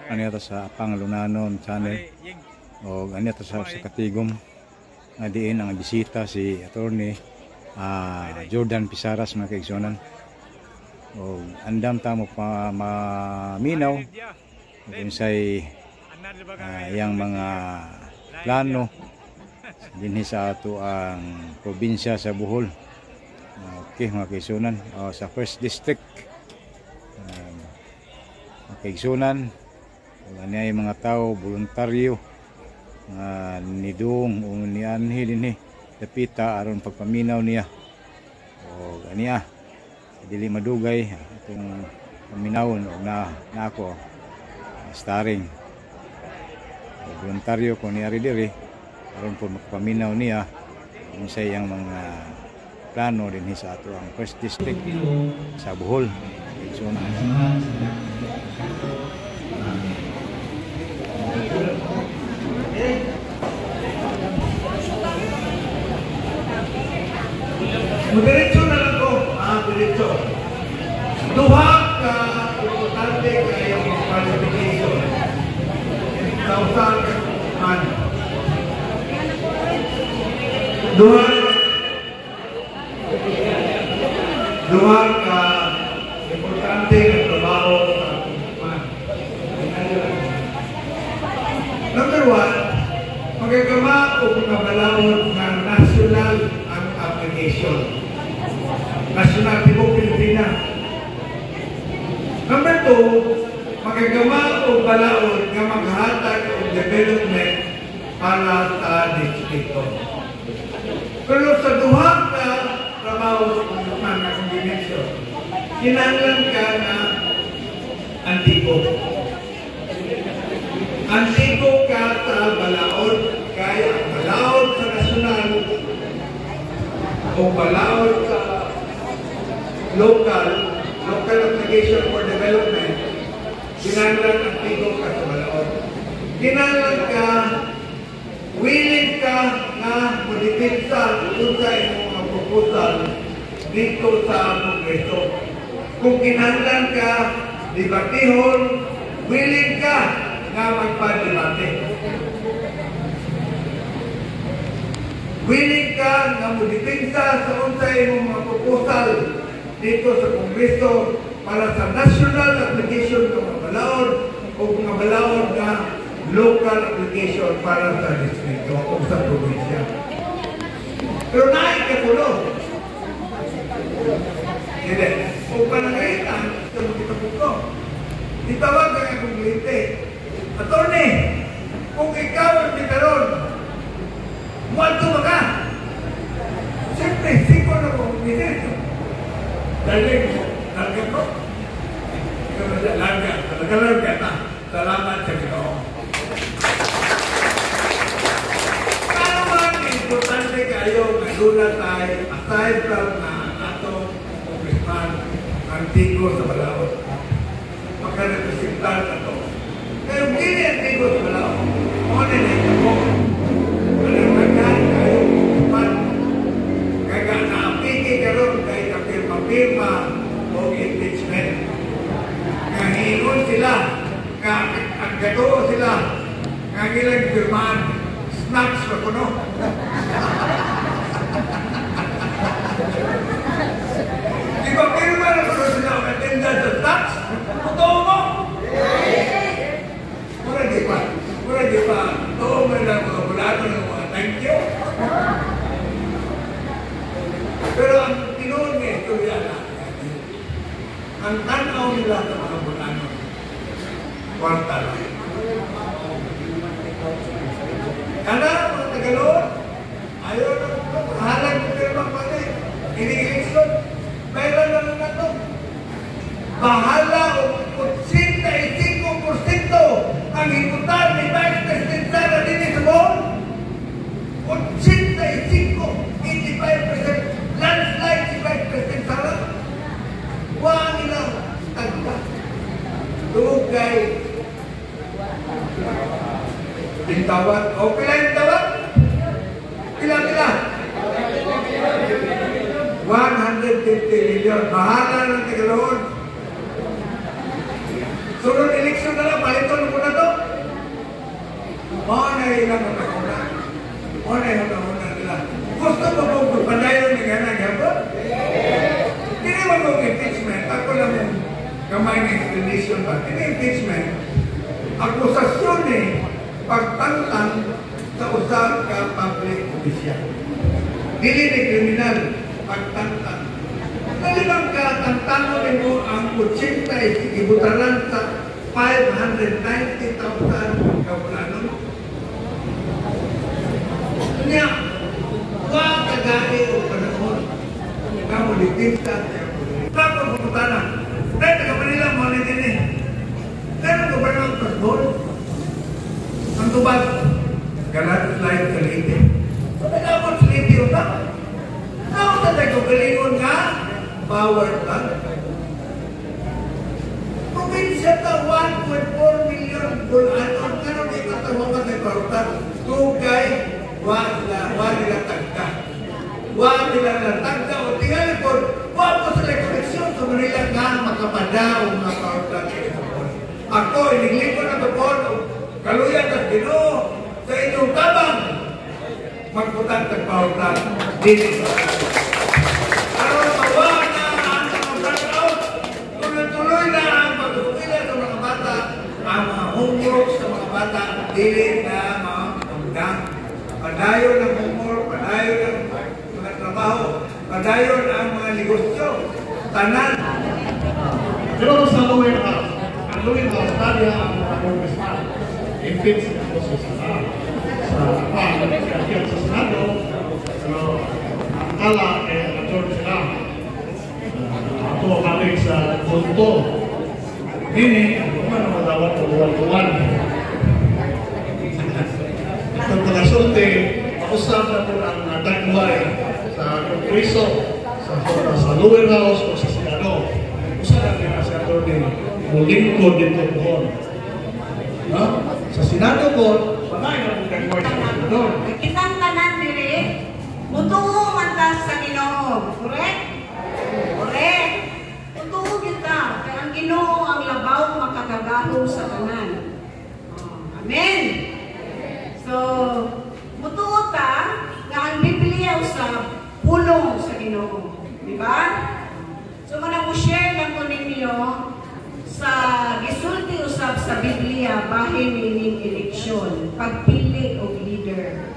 Ani ta sa Panglunanon Channel o ani ta sa Katigom nga diin ang bisita si Attorney Jordan Pisaras, mga kaigsuonan. O andam ta mo pa maminaw ug unsay iyang mga plano dinhi sa ato ang probinsya sa Bohol. Okay, mga kaigsuonan, sa first district. Mga kaigsuonan, ani ay mga tao voluntaryo nga nidung o nianhi dinhi dapita aron pagpaminaw niya. O aniya dili madugay atong paminawon og na nako starring voluntaryo ko niari diri aron po makapaminaw niya unsay iyang mga plano dinhi sa ato ang first district sa Bohol. So, Diretso na lang ko. Diretso. Duha ka importante kayong qualification sa usa man. Duha ka importante nga trabaho sa man. Number one, magagama o mga balaod na national ang application. National, tibok Pilipinas. Number two, magagawa o balaod nga maghatag og development para sa distrito. Pero sa duha ka trabaho sa congressman na combination, kinahanglan ka na antigo. Antigo ka sa balaod, kay ang balaod sa national o balaod sa local application for development, kinahanglan antigo ka sa balaod. Kinahanglan ka, willing ka na modepensa sa imong mga proposal dito sa Kongreso. Kung kinahanglan ka debatihon, willing ka nga magpa-debate. Willing ka nga modepensa sa unsa imong mga proposal dito sa Kongreso para sa national application ng mga balaod o mga balaod na local application para sa distrito o sa probinsya. Pero naay katulo. Hindi. O panangaitan, ito magkitapok ko. Itawag ang akong kliyente. Attorney, kung ikaw ang bitaron, muadto ba ka? Siyempre, siko na ko, misis. Darling, larga ko. Ikaw na siya, larga. Talaga larga ta. Salamat sa Ginoo. Paano man importante kayo nga doon tayo, aside from na atong congressman, ang tigo sa balaod. Makarepresentar na to. Pero gini ang tigo sa balaod. Muna na ito po. Malagdagan kayo, congressman. Kaya naapiki karon kay kapirma-pirma o impeachment. Kahingon sila, ang gatoo sila, kangilang pirmaan, snacks pa kuno. Di ba pirma na kuno sila ang attendance sa snacks? Totoo mo? Mura di ba? Mura di ba? Totoo mo lang mga bulano ng mga thank you. Pero ang tinuod nga istorya na, ang tanaw nila sa mga bulano, kwarta lang. Kana mga Tagalog, ayaw na halag mo pero magpagay. Ini-eleksyon, mayroon na lang na ito. Bahala o 85% ang himutan ni Vice President Sara din sa Bohol. 85, 85%, landslide si Vice President Sara. Wa nila tagka. Tungod kay Tawad. O, pila yung tawad? Pila? 150 million. Bahala ng Tagalog. Sunod eleksyon na lang, paliton mo na. na ilang mga. Mao na yung nila. Gusto mo kung pagpadayon ni Gana Gabon? Hindi mo kong impeachment. Ako lang yung gamay ng explanation ba? Hindi impeachment. Akusasyon eh, pagtangtang sa usa ka public official. Dili ni kriminal, pagtangtang. Dali lang ka, tangtangon nimo ang 80 ibutaran sa 590,000 kabulanon. Nya, wa tagai o panahon nga mo litinta. Tapos pumutana. Dahil taga Manila mo ni din eh. Pero gobernador Pasbol, ang tubag, galandslide sa Leyte. So nag-abot sa Leyte yun ba? Naunta tayo galingon nga power plant. Probinsya ta 1.4 million bulanon. Ano di katawagan may parutan? Tugay, wa wa nila tagka. Wa nila natagka o tingali po, wa po sila koneksyon sa Manila nga makapadaw nga power plant. Ako, iniglingkod na po, kaluyan at Ginoo sa inyong tabang magbutang tag power plant dili sa aron mawa na ang mga brownout, tuloy-tuloy na ang pag-eskwela sa mga bata, ang mga homework sa mga bata, dili na maundang. Padayon ang homework, padayon ang mga trabaho, padayon ang mga negosyo, tanan. Pero sa lower house, ang lower house, tanya ang mga congressman. Impeach ako sa sa sa Senado, pero ang kala eh, adjourn sila. Ako balik sa punto. Dini, ako man ang madawat o buwan-buwan. Itong pagasulti, mausap na po ang dagway sa Kongreso, sa lower house o sa Senado. Usa lang nila si Atty. Mulingkod dito po. No? Sa Senado po, wala na pong dagway sa senador. Kitang tanan diri, mutuo man ta sa Ginoo. Correct? Correct. Mutuo kita kay ang Ginoo ang labaw makakagahom sa tanan. Oh, amen. So, mutuo ta nga ang Biblia usab pulong sa Ginoo, di ba? So muna mo share lang ko ninyo sa gisulti usab sa Biblia bahin nining eleksyon, pagpili og leader.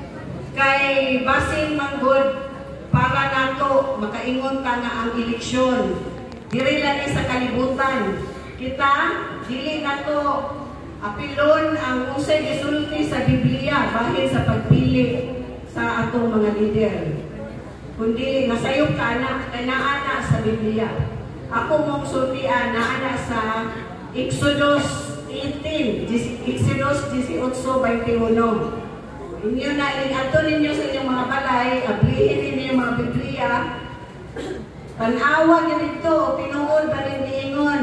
Kay basin manggod para nato makaingon ta nga ang eleksyon diri lang ni sa kalibutan. Kita dili nato apilon ang unsay gisulti sa Biblia bahin sa pagpili sa atong mga leader. Kundi nasayop ka na kay naa na sa Biblia. Ako mong sultian naa na sa Exodus 18, Exodus 18:21. Inyo na ato ninyo sa inyong mga balay, ablihin ninyo yung mga Biblia. Tan-awa niyo dito, tinuod ba rin niingon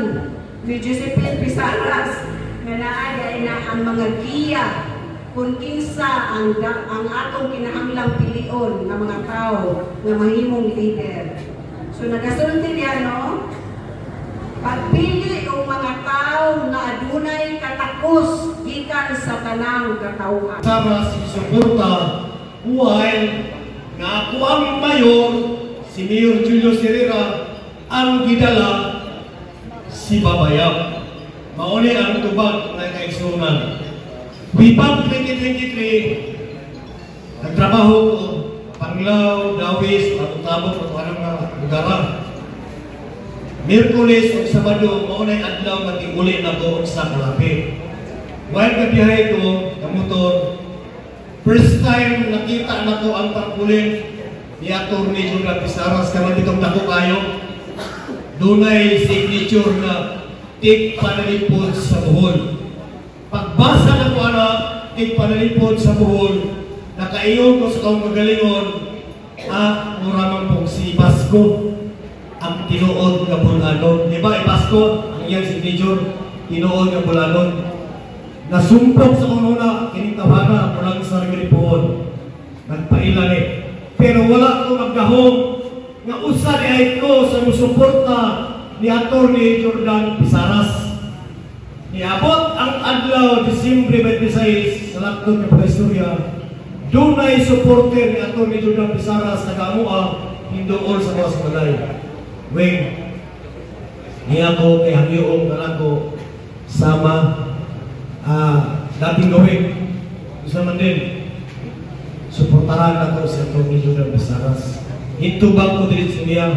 ni Josephine Pisaras nga naa na ang mga giya kung kinsa ang atong kinahanglang pilion nga mga tao nga mahimong leader. So nagasulti niya, no? Pagpili og mga tao nga adunay katakos gikan sa tanang katawhan. Sama si suporta while nga ako ang mayor, si Mayor Julius Herrera, ang gidala si Babayap. Mauni ang tubag na kaigsunan. Wipang 2023, nagtrabaho ko, Panglao, Dawis, Tabok, o anong mga lugar. Miyerkules o Sabado, maunay adlaw nga uli na ko sa Calape. While kabiyahe ko, na motor, first time nakita na ko ang tarpaulin ni Atty. Jordan Pisaras, karon ditong dako kayo. Dunay signature na "Tig panalipod sa Bohol." Pagbasa na ko ana, "Tig panalipod sa Bohol," nakaiyon ko sa akong kagalingon, ah, mura man pong si Basco ang tinuod nga bulanon. Di ba, Basco, ang iyang signature, tinuod nga bulanon. Nasumpok sa kununa, kining tawhana, mulang sa Puon. Nagpaila ni. Pero wala ko magdahom nga usa ni ay ko sa musuporta ni Atty. Jordan Pisaras. Niabot ang adlaw Disyembre 26, panakton ng pagkaistorya, dunay supporter ni Atty. Jordan Pisaras nag-amua hinduol sa mga balay. Wing, niya ko kay hangyoong kanako sama dating gawin. Gusto man din, suportaran na to si Atty. Jordan Pisaras. Hintubang ko din niya,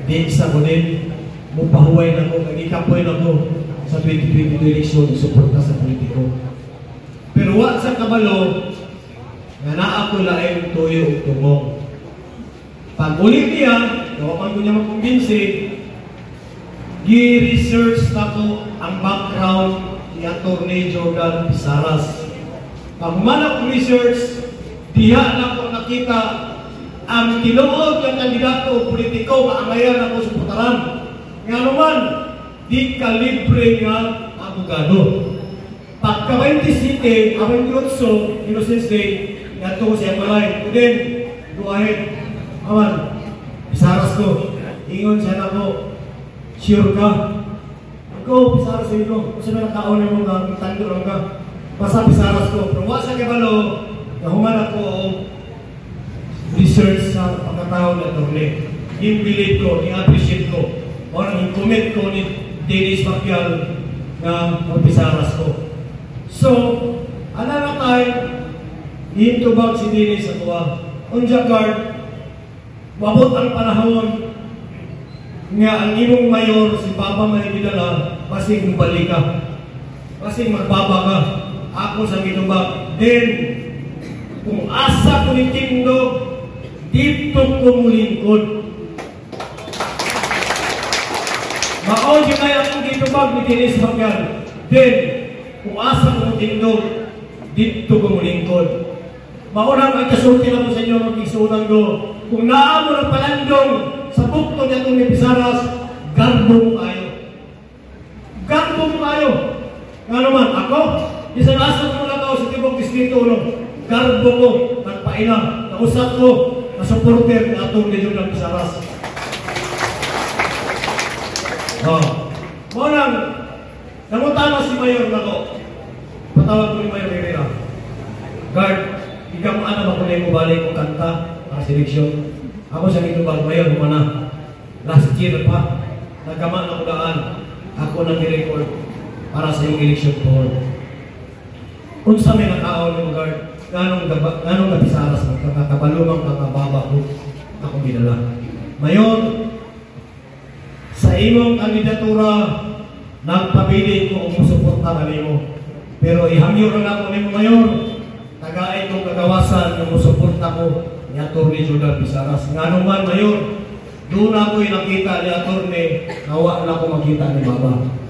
di sa ko din, mupahuway na ko, nagikapoy na ko sa 2022 election, suporta sa politiko. Pero wa sa kabalo, nga naa ko laing tuyo ug tungong. Pag uli niya, gawa man ko niya makumbinsi, gi-research na ko ang background ni Atty. Jordan Pisaras. Pag human ako research, diha na ko nakita ang tinuod ng kandidato o politiko maangayan ako suportaran. Nga naman, di kalibre nga abogado. Pagka 27, ang 28, Innocence Day, ngadto ko siya balay. Then, go ahead. Aman, Pisaras ko. Ingon siya na ko, sure ka? Go, Pisaras sa inyo. Kasi may nakaon mo nga, tando lang ka. Basta Pisaras ko. Pero wa sa kabalo, nahuman ako og research sa pagkatao ni attorney. Yung-believe ko, ni-appreciate ko. O nang commit ko ni Dennis Pacquiao nga magpisaras ko. So, ana na time, hintubag si Dennis sa kuha. Unja guard, wabot ang panahon nga ang imong mayor si Baba may gidala, basig mobalik ka. Basig magbaba ka. Ako sa gitubag. Then, kung asa ko ni tindog, dito ko mulingkod. Mao jud ay akong gitubag ni Dennis Pacquiao. Then, kung asa ko tindog, dito ko mulingkod. Mao nang ay kasulti lang ko sa inyo mga isunan ko. Kung naa mo ng palandong sa bukto niya itong ni Pisaras, garbo mo kayo. Garbo mo kayo. Nga naman, ako, isang asa ko lang ako sa tibok distrito uno. Garbo ko, nagpaina, nausap ko, na supporter na atong ni Jordan Pisaras. Oh. Mao nang, nangutana si Mayor nako. Patawag ko ni Mayor Herrera. Guard, ikaw ana ba ko na balik kong kanta para seleksyon? Ako sa gitubag, Mayor, humana. Last year pa, nagama na ko daan. Ako nang i-record para sa iyong election board. Unsa may nakaon ni guard, nganong gapisaras mo, kakabalumang kakababa ko, akong gidala. Mayor, sa imong kandidatura, nagpabili ko og musuporta kanimo. Pero ihangyo ra nako nimo Mayor, tagaay kong kagawasan nga musuporta ko ni Atty. Jordan Pisaras. Ngano man Mayor, doon ako nakita ni Atty. Nga wa na ko makita ni Baba.